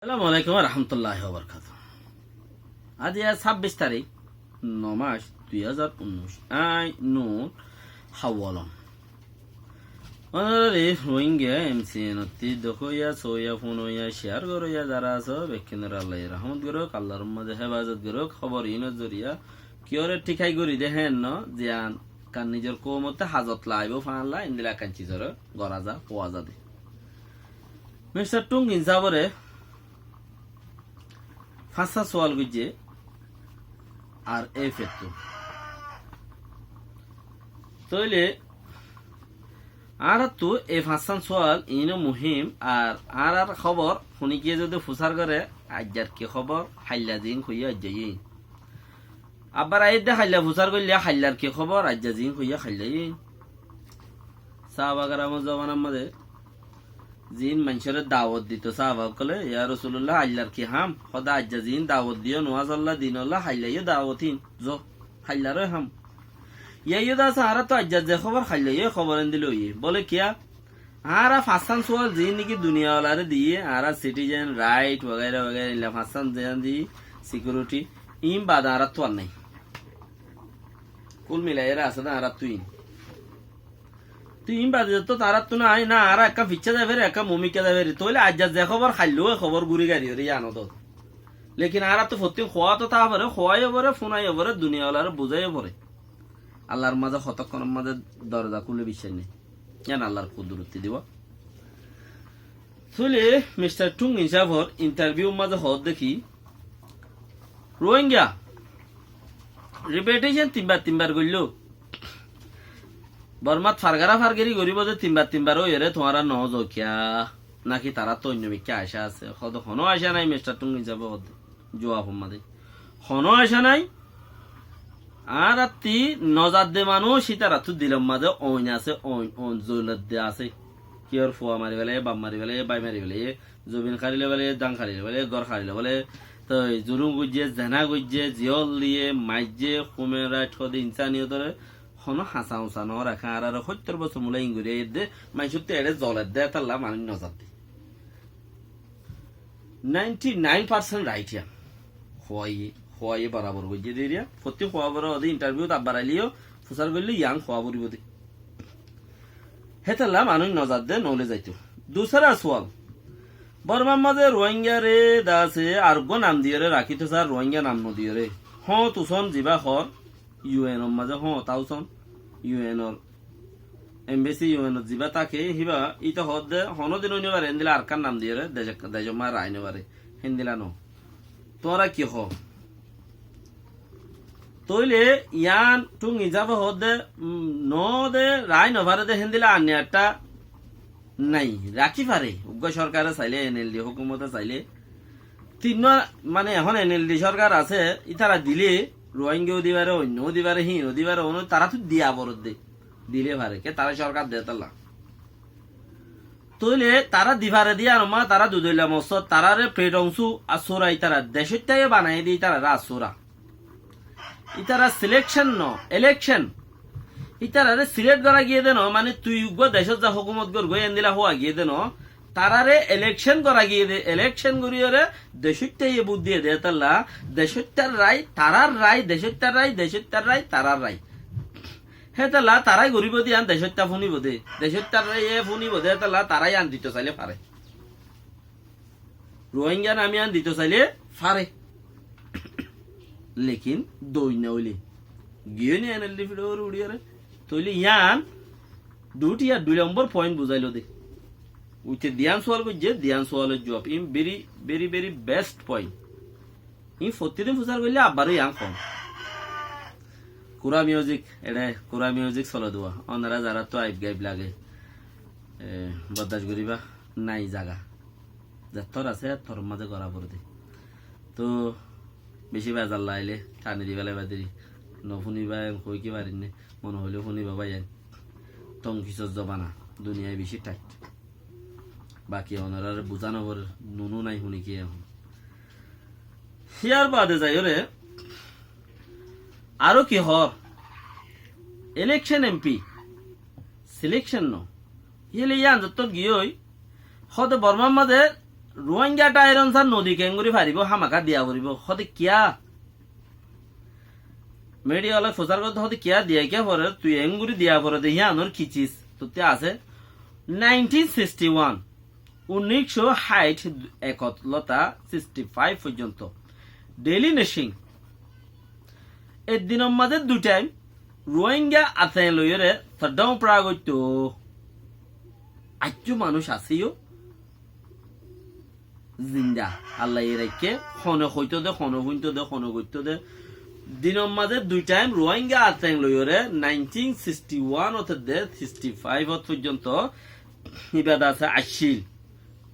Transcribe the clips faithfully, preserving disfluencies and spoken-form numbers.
Assalamu alaikum wa rahmatullahi wa barakatuhu. Aijja sábbic tarík, no mac, dui házar unnúic. Añí Nur Hawalom. Ónorare Rohingya M C N ottú dekóiya, sóiya, fúnoiya, share goróiya zará asó, bekkúnore Allaye rahmot gorók, Allar mazé hefazot gorók, hóbor inor zoriya, kiyóre thíkai gorí de héen no, ziyán kan nizor koumotte hazot laibó fán la, endilla kan cizore gorá za, fua za de. Mister Tungin sábore fañsán sual goijjé R F ottú. Tóile añárattú e fañsán sual iín o muhím, ar añárar hóbor fúni giyé zodi fusár goré, aijjar ki hóbor, hailla ziín hoiyé aijja iín. Abbar aiyér de hailla fusár goillé, haillar ki hóbor, aijja ziín hoiyé hailla iín. Sáhaba keramor zobanar mazé ziín maincóre dawot dito sáhaba ókkole, "Ya Rosulullah, haillar ki ham?" Hóde, "Aijja ziín dawot diyó nuazolla, dinolla, hailla yó dawot iín, zo, haillar ó ham." Yá yó de asé, añárattú aijja ze hóbor, hailla yó hóbor endilla óiye. Bóle kiyá? Añára fañsán sual ziín niki duniyawalaré diyé, añára citizen right wagaira wagaira, eilla fañsán ziín diyé, security, iín bade añárattú ar nái. Kul milaiyóre asé de añárattú iín. Toi iín bade zeto añárattú nái, na añára ekká ficcá zai fari, ekká mumikká zai fari. Tóile aijja ze hóbor, hailló e hóbor gúri gari óre yían ó dór. Lekin añárattú fottín hoówa to táa fore, hoówa yó fore, fúna yó fore, duniyawalaré buzá yó fore. Allar mazé hotókkonor mazé doroza kúle biccác nái. Yían Allar kudurotti diba. Tóile Mister Tungin sáfor interview mazé hoódde ki, Rohingya repetition tinbar tinbar goilló. Bormat fargara fargari goríbo de tinbar tinbar óiyore tuáñra no zo kiyá? Naki taráttu oinno mikká acá asé? Hóde honó acá nái, Mister Tungin sáfe hóde. Juab hommá de. Honó acá nái. Añárattú no zadde manúic, ítarattú dilor mazé oin asé, oin, oin zoladde asé. Kiyór fua mari felaiyé, baf mari felaiyé, bái mari felaiyé, zobin hári loi felaiyé, dán hári loi felaiyé, gór hári loi felaiyé, toi zulum goijjé, zena goijjé, ziyól diyé, maijjé, human right hóde, insaniyotore honó hañsa uñsa no raké, añárare hóttor bosór mulá ingori aiyér de, maincóttu eçé zoler de, étalla manúic no zadde. Ninety nine percent right yían. Hoóiye, hoóiye borabor goijjé de eriya. Fottí hoówa fore ode interview t abbar aileyó, fusár goillé yían hoówa foribó de. Hétolla manúic no zadde, noóile zaito. Dusára sual. Bormar mazé Rohingyare de asé, ar uggúa nam diyóre rakíto sar, Rohingya nam no diyóre. Hoóñt usón zibá hoór, U N or mazé hoóñt usón, U N or embassy, U N ot zibá táke, híba íte hoódde honódin ói no fare, héndilla arekkán nam diyóre, dec, decór mazé raái no fare, héndilla no. Tuáñra ki hoó? Tóile yían Tungin sáfe hoódde, mm, no de, raái no fare de, héndilla ar ni ekta nái, rakí fare. Uggúa sorkare sailé, N L D hókumote sailé, tinnúa, mane, ehón N L D sorkar asé, ítara dilé, Rohingya ó di fare, oinno ó di fare, híin ó di fare, ono taráttu diya foredde. Dilé fare, ke tará sorkar de hétolla. Tóile tará di fare de yían or mazé tará dudoilla mossót, taráre pethongsu assura ítara, decóitta yó banaiyé de ítarare assura. Ítara selection no, election. Ítarare select gorá giyé de no, mane tui uggúa decót za hókumot gor goi endilla hoó giyé de no. Taráre election gorá giyé de, election goríyore decóitta yó vot diyé de hétolla, decóittar rai, tarár rai, decóittar rai, decóittar rai, tarár rai. Hétolla tarái goríbo de yían decóitta fúnibo de, decóittar rai yé fúnibo de, hétolla tará yían dito sailé fare. Rohingya nam yían dito sailé fare. Lekin dóilla óile. Giyói né N L D fiçor uçíyore. Tóile yían duti ar dui lombor point buzáilo de. Uite diyán sual goijjé, diyán sualor juab. In very, very, very best point. In fottí din fusár goillé abbar ó yían hoóm. Kura music, eçé kura music sole de. Ónora zaráttu aib gaib lage, e, boddac goríba, nai zaga. Zettór asé, éttor mazé gorá foré de. Toh, beci bezar laile, tani di félaiba deri. No fúniba, en hoi ki farinné, mone hoilé fúniba bái en. Tonkisor zobana, duniyai beci tight. Baki onorare buzá no forer, nunu nai fúni ki ehón. Híyar bade zaiyóre, aró ki hoór? Election M P, selection no. Híyale yían zottót giyói, hóde Bormar mazé Ruáingga Tairon Sá nodi keéngorí faribóu, hámaká diya foribóu. Hóde kiyá? Midiya ókkole fusár gorédde hóde kiyá diya kiyá forer, tui eéngorí diya foredde, híanor ki sis tottú asé? Naintín sikstí wan, unícco háit ekot lóta sikstí fáif foijjonto. Deili Neicon. Eddinor mazé dui thaim Ruáingga ateñ loiyóre Soddaum Praga goittóu. Aijjó manúic asé yó. Zinda. Allaye raikké, hone hoitóu de, hone fúintóu de, hone goittóu de. Dinor mazé dui thaim Ruáingga ateñ loiyóre naintín sikstí wan ótte de sikstí fáif ót foijjonto ibá de asé accíl.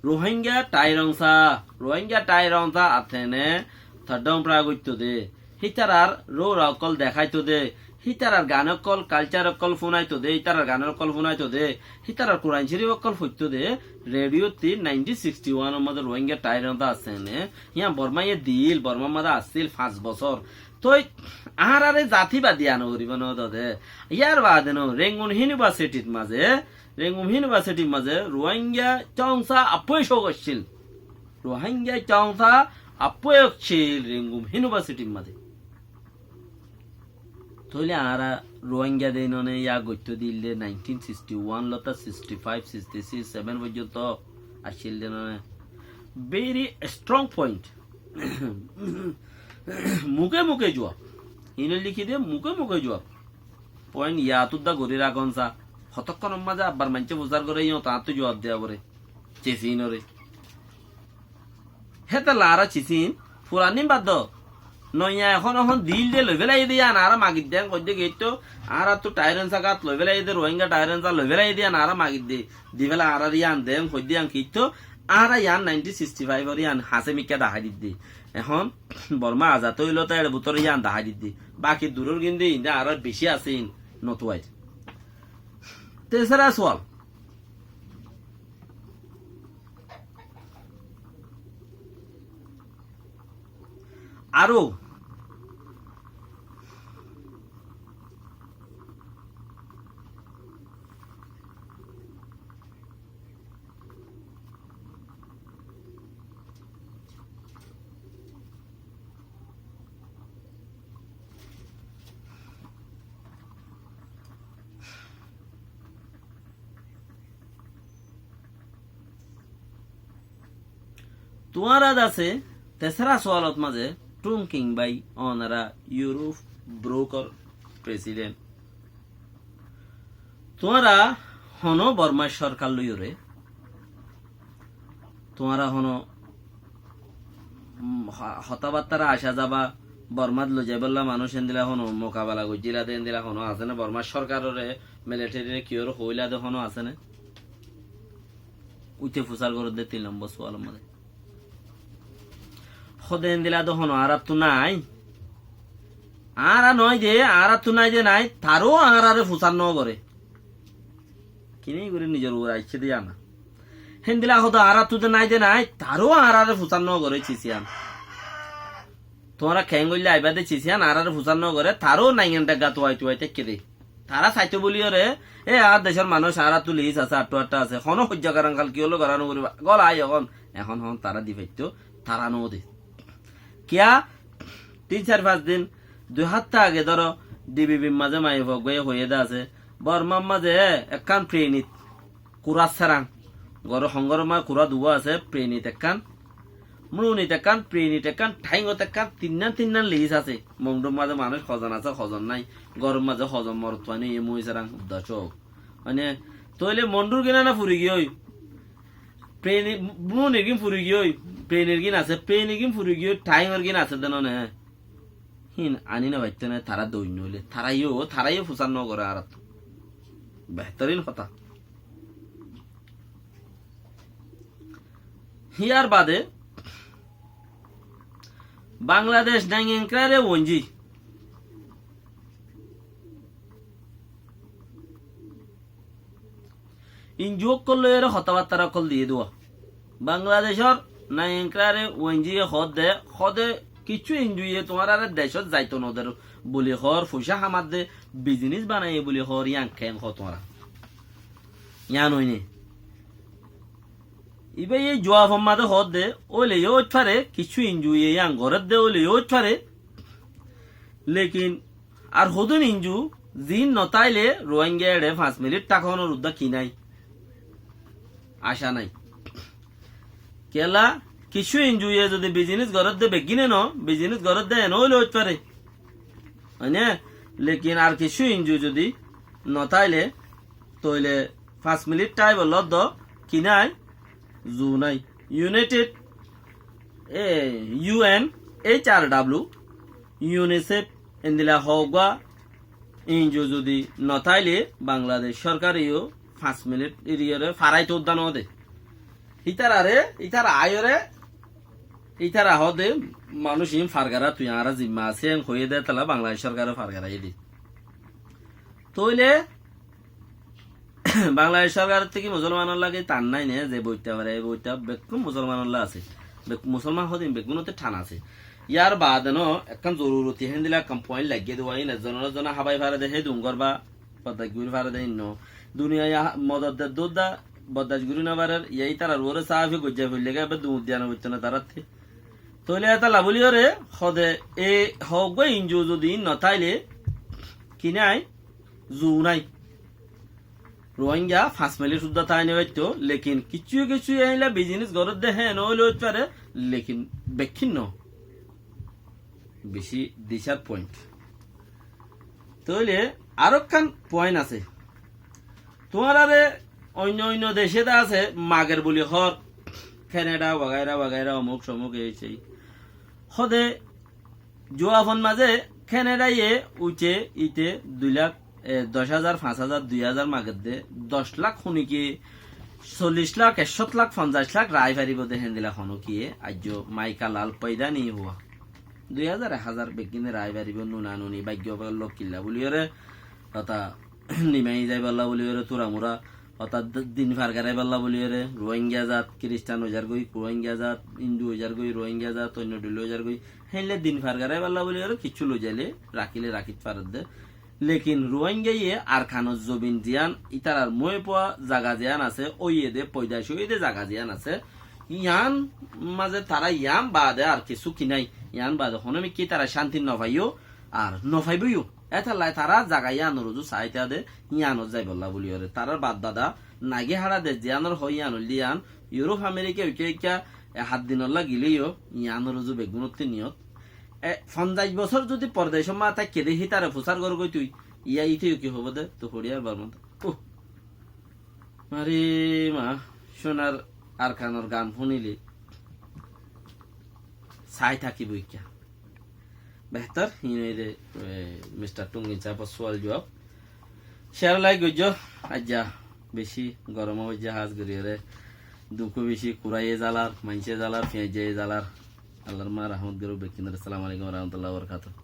Ruáingga Tairon Sá, Ruáingga Tairon Sá ateñe Soddaum Praga goittóu de. Hítarar roura ókkol deháitou de, hítarar gan ókkol, kalcár ókkol fúnaitou de, hítarar gan ókkol fúnaitou de, hítarar Kuran Córif ókkol foittóu de, rediyót naintín sikstí wanor mazé Ruáingga Tairon Sá asé né, híyan Bormáye diíl, Bormár mazé asíl fañs bosór. Toi añáráre zati badi ano goríbou no dode. Yárbaade no, Rengun Hínibasitir mazé, Rengun Hínibasitir mazé Ruáingga Cóngsa affói cók accíl. Ruáingga Cóngsa affói accíl Rengun Hínibasitir mazé. Tóile añára Ruáingga de inóne yá goittóu diíl de naintín sikstí wan lóta sikstí fáif, sikstí six, seven foijjonto accíl de inóne. Very strong point. Muke muke juab. Inóre likí de muke muke juab. Point yá tudda gorí rakón sá. Hotókkonor mazé abbar maincé fusár goré yó tañáttu juab diya foré. Cisinoré. Hétolla añára cisin, furanin bad do. Noiya ehón ehón diíl de loifélaiyé de yían añára magidde yían hoiddé ki óitto, añárattú Tairon Sá gát loifélaiyé de, Ruáingga Tairon Sá loifélaiyé de yían añára magidde, diféla añárar yían de, hoiddé yían ki óitto, añára yían naintín sikstí fáif or yían hañsé mikká dahái didde. Ehón Bormá azad óilo táire bútore yían dahái didde. Baki durór gín de inde añárar bicí asé in notuwair. Tesara sual. Aró. Tuáñra dase tesara sualot mazé Tun King bái, onora Europe brokor president. Tuáñra hono Bormar sorkar loiyóre tuáñra hono, um, ho-, hotábattára acá zaba, Bormát loizaibólla manúic endilla hono mukabela goijjíla de endilla hono asé né? Bormar sorkaroré, militariré kiyóre hoóila de hono asé né? Uite fusár goródde tin lombor sualor mazé. Hóde endilla de hono añáráttu nái. Añára noói de, añáráttu nái de nái, taró añáráre fusár nógoré. Kiní gorí nizor uore aiccé de yían. Héndilla hoó de añáráttu de nái de nái, taró añáráre fusár nógoré cis yían. Tuáñra keéngoillá aibá de cis yían añáráre fusár nógoré, taró naingan dhagga tuai tuai táikke de. Tará saitó bóliyoré, e añár decór manúic añáráttu lis asé, añáttu añáttu asé, honó hoijja gorán kal kiyólla gorá nogoríba, gólai ehón, ehón hoón tará di faittó, tará nóde. Kiyá? Tin sair fañs din, dui háfta age dóro, D B B r mazé maiyafua uggúaye hoiyé de asé, Bormar mazé ekkán prenit kurár serang, góror hongóror mazé kurá duwá asé, prenit ekkán, mrunit ekkán, prenit ekkán, tháingot ekkán, tinnán tinnán lis asé. Mongdur mazé manúic hozon asé, hozon nái, góror mazé hozon morotfuain óiye moi serang, uddá cók. Mane, tóile mondur gín ana furi giyói. Prenit, mrunir gín furi giyói. Prenir gín asé, prenir gín furi giyói, tháingor gín asé de none. Híin aní no faittó né, tará doin noóile. Tará yó, tará yó fusár nógoré añáráttu. Behtorín hotá. Híyar baade Bangladec naingan kiyáre uinjí. Inju ókkol loiyóre hotábattára ókkol diyé duwa. Bangladecór naingan kiyáre uinjí ye hoódde, hoóde kiccú injuye tuáñráre decót zaito noder buli hoór, fuicá hamadde, bizinis banaiyé buli hoór, yían keén hoó tuáñra? Yían óine. Ibáye juaf ot mazé hoódde, óile yó óit fare, kiccú inju ye yián gorédde óile yó óit fare. Lekin ar hodún inju ziín notáile Ruáinga eçe fañs minit tákonor uddá ki nái? Acá nái. Kiyólla, kiccú inju ye zodi bizinis gorédde beggíne noó, bizinis gorédde en óile óit fare. Óine? Lekin ar kiccú inju zodi notáile, tóile fañs minit táibolla uddá ki nái? Zu nái. United, e, U N, H R W, UNICEF, endilla hoggúa inju zodi notáile Bangladec sorkare yó fañs minit eriyóre faráito uddá node. Ítarare, ítara aiyóre, ítara hoóde manúic iín fargará tui añára zimma asé en hoiyé de tala Bangladec sorkare fargaráiye de. Tóile Bangladec sorkaror teki musolmanor lage tan nái ne, ze boitta fare, e boitta bekkún musolmanor lá asé. Bek-, musolman hodin bekkúnotte than asé. Yar baade no ekkán zoruroti héndilla ekkán point laiggé de, wá iín ezzone ezzone hábai fare de, hé dungor ba bordac gorí fare de, inno duniyai modot der dódda bordac gorí no farer, yá ítarar uore sáfi goijja foille gá, ebbe duñr diya no foitto na taratte. Tóile etalla bóliyoré hode e hoggúa inju zodi iín notáile ki nái? Zu nái. Ruáinga fañs minit uddá tái no faitto, lekin kiccú kiccú eilla bizinis gorédde hé no óile óit fare, lekin bekkín no. Beci disar point. Tóile arokkán point asé. Tuáñrare oinno oinno dece de asé, mager buli hoór, Keneda, wagaira wagaira, omuk somuk, ei sei. Hode juaf ot mazé Kenedaye uite ite dui lak, e, doc házar, fañs házar, dui házar mager de, doc lak hunikiye, sollic lak, ekcót lak, fonzaic lak raái faribó de héndilla hono kiye, aijjo Maika Lal poida ni hua. Dui házar, ek házar beggíne raái faribó, nuna nuni, báiggo bállok killa bóliyoré, hotá nimai zaibálla bóliyoré, turamura, hotá d-, din fargaraibálla bóliyoré, Ruáinga zat, Kiristan óizargoi, Ruáinga zat, Indu óizargoi, Ruáinga zat, oinno dhoilla óizargoi, héinle din fargaraibálla bóliyoré, kiccú loizaile, rakíle rakít faredde. Lekin Ruáingaye Arkanor zobin ziyán, ítarar mué fua zaga ziyán asé, óiye de, foidaic óiye de zaga ziyán asé, yián mazé tará yián baade ar kissú ki nái, yián baade honómikká tará cánti nofaiyó, ar nofaibóiyo. Étalla tará zaga yiánor uzu saáita de, yiánot zaibolla bóliyoré. Tarár baf dada nagi hára dec ziyánor hoó yián óilde yián, Iuróp Amerika uikká uikká e hát dinolla gilíyo, yiánor uzu beggúnottú niyot. E, fonzaic bosór zudi pordecót ma táikke de hítare fusár gorgói tui, yá íte ki hoibó de, tui hoçiyar barmán. Uh. Mari ma, cúnar Arkanor gan fúnile sái tákibo ikká. Behtor, híin óilde, e, Mistar Tungin sáfor sual juab. Share like goijjó, aijja beci gorom óiye hás goríyoré. Dukó beci, kuráiye zalar, maincé zalar, fiañijjaye zalar. Allar ma rahmot gorúk bekkúnore. Assalamu alaikum wa rahmatullahi wa barakatuhu.